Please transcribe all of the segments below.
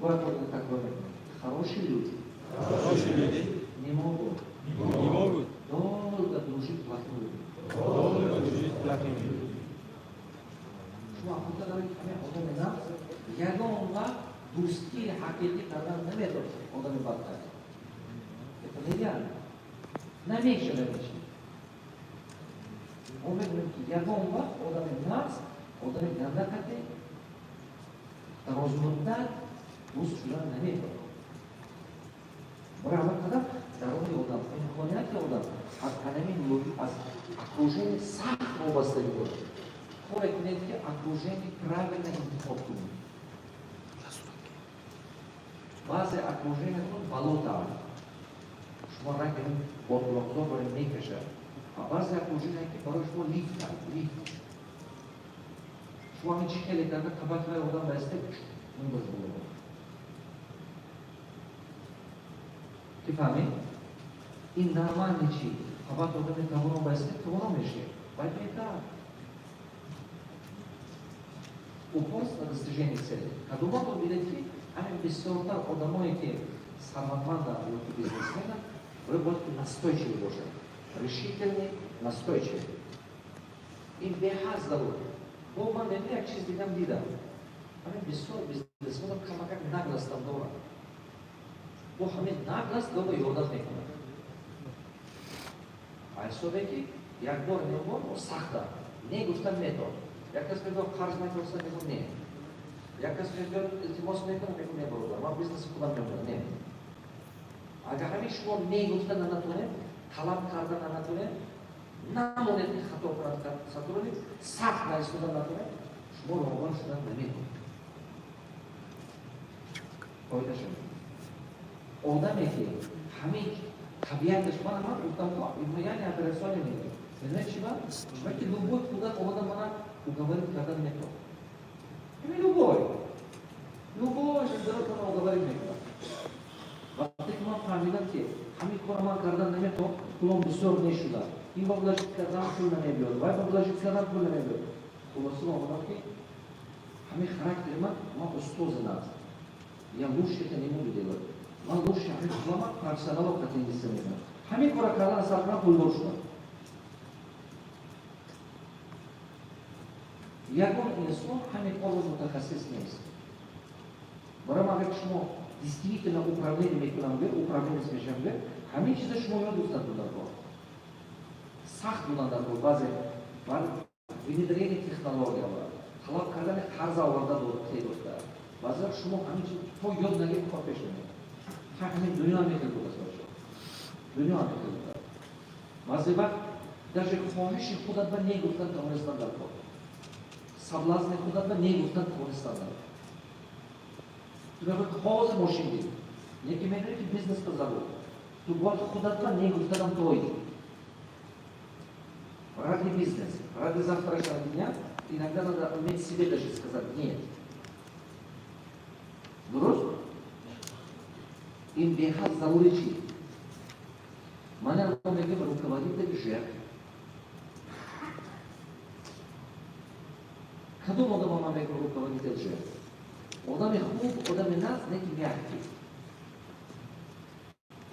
Бояд такрор мекунам. Хорошие люди. Хорошие люди не могут. Не могут. Долго дружить плохими людьми. Долго дружить плохими людьми. Шумо охота доред ҳамин одами нағз ягон вақт дӯстии ҳақиқӣ кардан наметавонад одами бад кард. Это нереально. Намешавад, намешавад. Мо медонем, ки ягон вақт одами нағз одами ганда карде дарозмуддат дӯст шудан наметавонад. Барои ҳамин қадар даруни одам, имконияти одам аз ҳамин муҳит, аз окружение сахт вобастагӣ дорад. Коре кунед, ки окружение правильно интихоб кунед. Баъзе окружениятон болота, шумо ранги ботлоқзор барои мекашад, а баъзе окружение ки барои шумо лифт, лифт. Шумо ҳамин чӣ хеле карда қабати вай одам басте мебоз боло. Ки фаҳмед? Ин нормальный чи қабат одами тавоно басте тавоно мешавед, вай беҳтар. Упорство на достижение цели. Кадоматон бидед, ки ҳамин бисёртар одамое, ки сарватманданд ё ки бизнесменанд, бояд ки настойчивый бошад, решительный, настойчивый. Ин беҳад зарур. Бо ман медонӣ, як чиз дидам, ҳамин бисёр бизнесменам камакак наглостам дорад. Бо ҳамин наглость доба ёрдам мекунад. А ҳисобе ки як бор не бор сахта не гуфтан метавон. Як кас мегӯяд, қарз мепурсад, мегӯ не. Як кас мегӯяд, илтимос мекунад, мегӯ не, бародар, ман бизнеси худам мемонам, не. Агар ҳамин шумо не гуфта натонед, талаб карда натонед, намонед ки хато кунад сотрудник, сахт наистода натонед, шумо роҳбар шудан наметавонед. Қоида шуд. Одаме ки ҳамин табиаташ, ман гуфтам, яъне операционе мегӯям. Медонед чи ба? Чунки любой кӯдак омада мана уговорить кардан метавонад. Ҳамин любой. Любой шахсият мана уговорить мекунад. Вақте ки ман фаҳмидам, ки ҳамин кора ман кардан наметавонам, пулом бисёр нешуда. Ин ба вложить кардан пул намебиёд, вай ба вложить кардан пул намебиёд. Хулоса омадам, ки ҳамин характери ман устози нағз. Я лучше это не буду делать. Ман лучше ҳамин пулама профессионало қати инвестиция мекунам. Ҳамин кора кардан сар кунам, пулдор шудам. Ягон инсон ҳамин корро мутахассис нест. Барои ман, агар шумо действительно управление мекунам, гӯ управленец мешавам, гӯ ҳамин чиза шумо ёд гирифтан дар кор. Сахт будан дар кор, баъзе внедрение технология, талаб кардани қарза оварда дошта. Баъзе шумо ҳамин чиз то ёд нагиред, кор пеш намеравад. Ҳамин дунё ҳамин хел будааст, бачаҳо. Дунё ҳамин хел будааст. Баъзе вақт даже хоҳиши худат ба не гуфтан тавонистан дар кор. Соблазни худат ба не гуфтан тавонистан дар кор. Ту мехоҳӣ ҳозир мошин гирӣ, лекин медонӣ, ки бизнес ба зарур. Ту бояд худат ба не гуфтанам тоӣ. Ради бизнеса, ради завтрашнего дня иногда надо уметь себе даже сказать «нет». Дуруст? Ин беҳад зарури чӣ? Мана мо мегӯем руководитель жертв. Кадом одама ман мегӯям руководитель жертв? Одами хуб, одами нағз, не ки мягкий.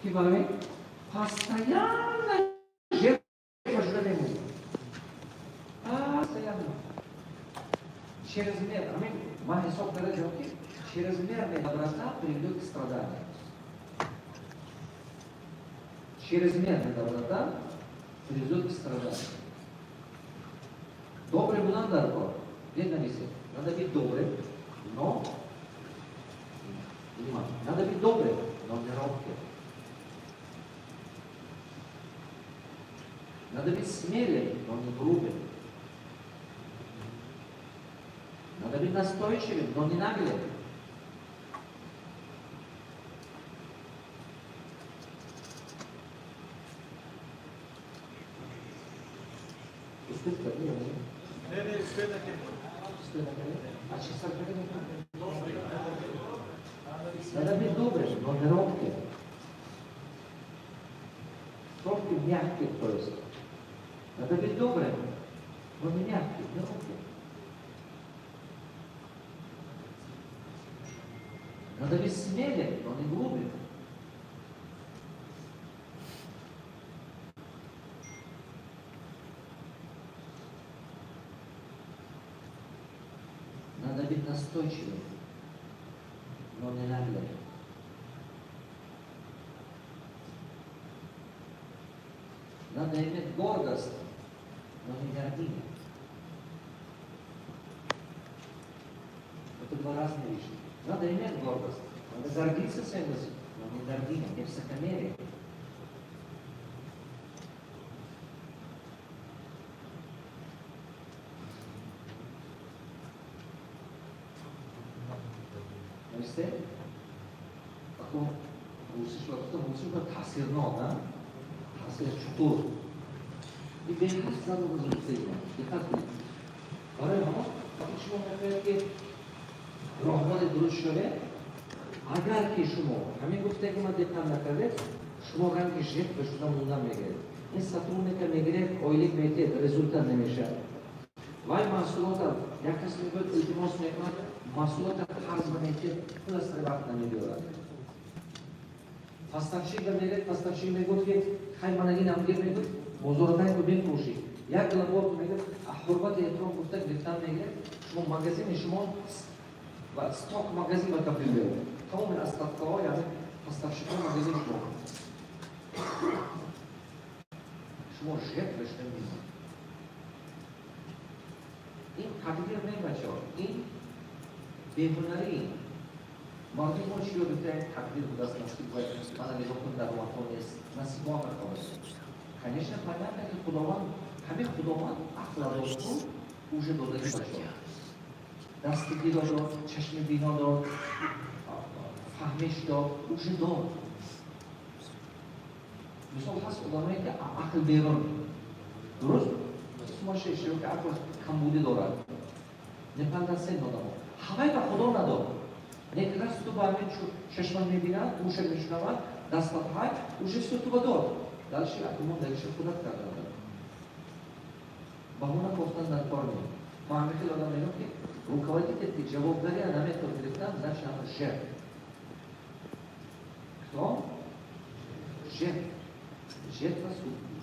Ки фаҳмед? Постоянно жертва шуда мемонад. Постоянно. Чрезмер, ҳамин ман ҳисоб карда дидам, ки чрезмерная доброта приведет к страданию. Чрезмерная доброта приведет к страданию. Добрый будан дар кор. Где написано? Надо быть добрым, но внимание, надо быть добрым, но не робким. Надо быть смелым, но не грубым. Надо быть настойчивым, но не наглым. Успеть как не? Не, успеть на А часа Надо быть добрым, но не робким. Робким, мягким, то есть. Надо быть добрым, но не мягким, не робким. Надо быть смелым, но не глупым. Надо быть настойчивым, но не наглым. Надо иметь гордость, но не гордыню. Это два разные вещи. Надо иметь гордость, надо гордиться своим, но не гордыня, не высокомерие. Нависте? Ако русиш таъсирнок, а? Таъсир чуқур. И беҳуд зада бузургтарин. Диққат кунед. Барои ҳамон вақте шумо мехоҳед, ки роҳбари дуруст шавед, агар ки шумо ҳамин гуфта, ки ман диққат накардед, шумо ранги жертва шуда монда мегиред. Ин сотрудника мегиред, ойлик метиҳед, результат намешавад. Вай маҳсулота як кас мегӯяд, илтимос мекунад, маҳсулота қарз ба метиҳед, пул аз сари вақт намебиёрад. Поставщик ба мегӯяд, поставщик мегӯяд, ки хай, мана инам гир, мегӯяд, бозордай ку мефурӯшӣ. Як лабор мегӯяд, ҳурмати эҳтиром гуфта гирифтан мегирад, шумо магазини шумо ва сток магазин ба табдил меёбад. Тамоми остаткаҳо, яъне поставщикҳо магазин шумо. Шумо жертва шуда мемонед. Ин тақдир не, бачаҳо, ин беҳунарӣ. Мардуми мо чӣ ёд гирифта? Тақдир будаст, насиб бояд, мана нигоҳ кун, даромадҳо нест, насибҳо мехоҳад. Конечно, понятно, ки Худованд, ҳамин Худованд ақла дод, уже додаги бачаҳо. Дасти дило дод, чашми бино дод, фаҳмиш дод, уже дод. Мисол, ҳаст одамое, ки ақл берун. Дуруст? Сумасшедший, ки ақл камбудӣ дорад. Неполноценный одамо. Ҳавай ба Худо надод. Лекин раз ту ба ҳамин чашман мебинад, гӯшат мешунавад, дастат ҳай, уже всё ту ба дод. Дальше акмон дальше худат кардан. Баҳона кофтан дар кор не. Ман ҳамин хел одам мегӯям, ки руководитель ки ҷавобгария наметавонад гирифтан, значит, она жертва. Кто? Жертва. Жертва.